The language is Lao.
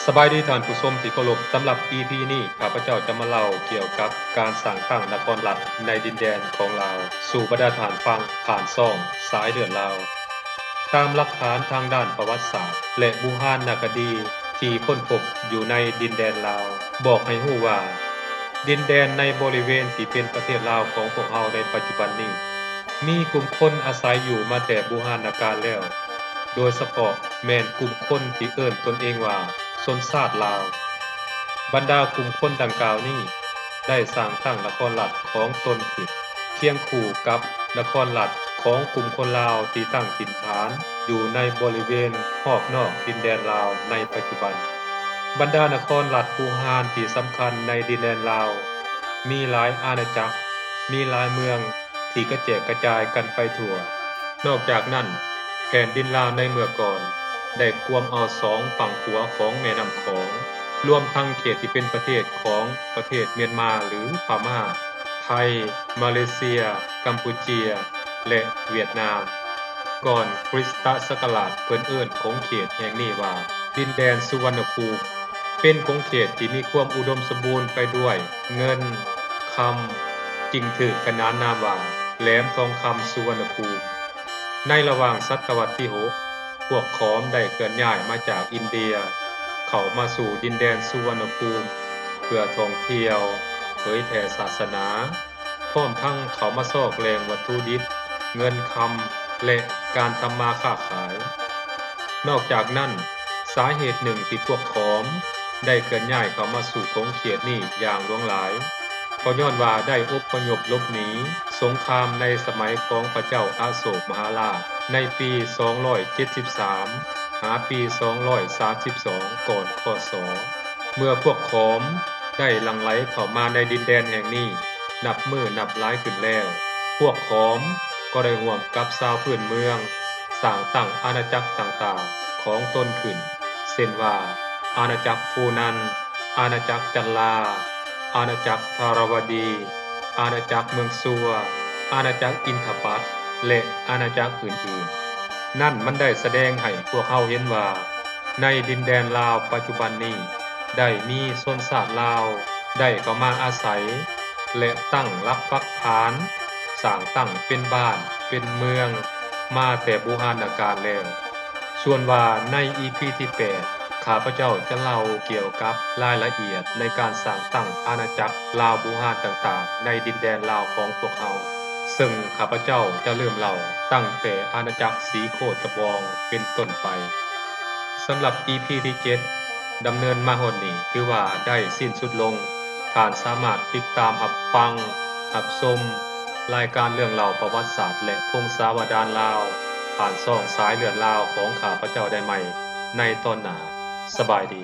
ສະບາຍດີທ່ານຜູ້ຊົມທີ່ເຄົາລົບ, ສຳລັບອີພີນີ້ ຂ້າພະເຈົ້າຈະມາເລົ່າກ່ຽວກັບການສ້າງຕັ້ງນະຄອນລັດໃນດິນແດນຂອງລາວ ສູ່ບັນດາທ່ານຟັງຜ່ານຊ່ອງສາຍເລືອດລາວ. ຕາມຫຼັກຖານທາງດ້ານປະຫວັດສາດ ແລະ ບູຮານນະຄະດີທີ່ຄົ້ນພົບຢູ່ໃນດິນແດນລາວ ບອກໃຫ້ຮູ້ວ່າ ດິນແດນໃນບໍລິເວນທີ່ເປັນປະເທດລາວຂອງພວກເຮົາໃນປັດຈຸບັນນີ້ ມີກຸ່ມຄົນອາໄສຢູ່ມາແຕ່ບູຮານນະການແລ້ວ, ໂດຍສະເພາະແມ່ນກຸ່ມຄົນທີ່ເອີ້ນຕົນເອງວ່າຊົນຊາດລາວ. ບັນດາກຸ່ມຄົນດັ່ງກ່າວນີ້ ໄດ້ສ້າງຕັ້ງນະຄອນລັດຂອງຕົນຂຶ້ນ ຄຽງຄູ່ກັບນະຄອນລັດຂອງກຸ່ມຄົນລາວທີ່ຕັ້ງຖິ່ນຖານຢູ່ໃນບໍລິເວນຮອບນອກດິນແດນລາວໃນປັດຈຸບັນ. ບັນດານະຄອນລັດບູຮານທີ່ສຳຄັນໃນດິນແດນລາວ ມີຫຼາຍອານາຈັກ, ມີຫຼາຍເມືອງທີ່ກະແຈກກະຈາຍກັນໄປທົ່ວ. ນອກຈາກນັ້ນ, ແຜ່ນດິນລາວໃນເມື່ອກ່ອນ ໄດ້ກວມເອົາສອງຝັ່ງຂວາຂອງແມ່ນ້ຳຂອງ, ລວມທັງເຂດທີ່ເປັນປະເທດຂອງປະເທດມຽນມາ ຫຼື ພະມ້າ, ໄທ, ມາເລເຊຍ, ກຳປູເຈຍ ແລະ ຫວຽດນາມ. ກ່ອນຄຣິສຕະສັກກະລາດ ເພິ່ນເອີ້ນຂົງເຂດແຫ່ງນີ້ວ່າ ດິນແດນສຸວັນນະພູມ, ເປັນຂົງເຂດທີ່ມີຄວາມອຸດົມສົມບູນໄປດ້ວຍເງິນ, ຄຳ, ຈຶ່ງຖືກຂະໜານນາມວ່າ ແຫຼມທອງຄຳສຸວັນນະພູມ. ໃນລະຫວ່າງສະຕະວັດທີຫົກ ພວກຂອມໄດ້ເຄື່ອນຍ້າຍມາຈາກອິນເດຍ ເຂົ້າມາສູ່ດິນແດນສຸວັນນະພູມ ເພື່ອທ່ອງທ່ຽວ, ເຜີຍແຜ່ສາສະໜາ, ພ້ອມທັງເຂົ້າມາຊອກແຫຼ່ງວັດຖຸດິບ, ເງິນຄຳ ແລະ ການທຳມາຄ້າຂາຍ. ນອກຈາກນັ້ນ, ສາເຫດໜຶ່ງທີ່ພວກຂອມໄດ້ເຄື່ອນຍ້າຍເຂົ້າມາສູ່ຂົງເຂດນີ້ຢ່າງຫຼວງຫຼາຍ ກໍຍ້ອນວ່າໄດ້ອົບພະຍົບຫຼົບໜີສົງຄາມໃນສະໄໝຂອງພະເຈົ້າອະໂສກມະຫາລາດ ໃນປີສອງຮ້ອຍເຈັດສິບສາມ ຫາປີສອງຮ້ອຍສາມສິບສອງ ກ່ອນ ຄ.ສ. ເມື່ອພວກຂອມໄດ້ຫຼັ່ງໄຫຼເຂົ້າມາໃນດິນແດນແຫ່ງນີ້ນັບມື້ນັບຫຼາຍຂຶ້ນແລ້ວ, ພວກຂອມກໍໄດ້ຮ່ວມກັບຊາວພື້ນເມືອງສ້າງຕັ້ງອານາຈັກຕ່າງໆຂອງຕົນຂຶ້ນ, ເຊັ່ນວ່າ ອານາຈັກຟູນັນ, ອານາຈັກຈັນລາ, ອານາຈັກທາລະວະດີ, ອານາຈັກເມືອງຊົ່ວ, ອານາຈັກອິນທະປັດ ແລະ ອານາຈັກອື່ນໆ. ນັ້ນມັນໄດ້ສະແດງໃຫ້ພວກເຮົາເຫັນວ່າ ໃນດິນແດນລາວປັດຈຸບັນນີ້ ໄດ້ມີຊົນຊາດລາວໄດ້ເຂົ້າມາອາໄສ ແລະ ຕັ້ງຫຼັກປັກຖານ, ສ້າງຕັ້ງເປັນບ້ານເປັນເມືອງມາແຕ່ບູຮານນະການແລ້ວ. ສ່ວນວ່າໃນອີພີທີແປດ ຂ້າພະເຈົ້າຈະເລົ່າກ່ຽວກັບລາຍລະອຽດໃນການສ້າງຕັ້ງອານາຈັກລາວບູຮານຕ່າງໆໃນດິນແດນລາວຂອງພວກເຮົາ, ເຊິ່ງຂ້າພະເຈົ້າຈະເລີ່ມເລົ່າຕັ້ງແຕ່ອານາຈັກສີໂຄດຕະບອງເປັນຕົ້ນໄປ. ສຳລັບອີພີທີເຈັດ ດຳເນີນມາຮອດນີ້ ຖືວ່າໄດ້ສິ້ນສຸດລົງ. ທ່ານສາມາດຕິດຕາມຮັບຟັງ, ຮັບຊົມລາຍການເລື່ອງເລົ່າປະຫວັດສາດ ແລະ ພົງສາວະດານລາວ ຜ່ານຊ່ອງສາຍເລືອດລາວຂອງຂ້າພະເຈົ້າໄດ້ໃໝ່ໃນຕອນໜ້າ. ສະບາຍດີ.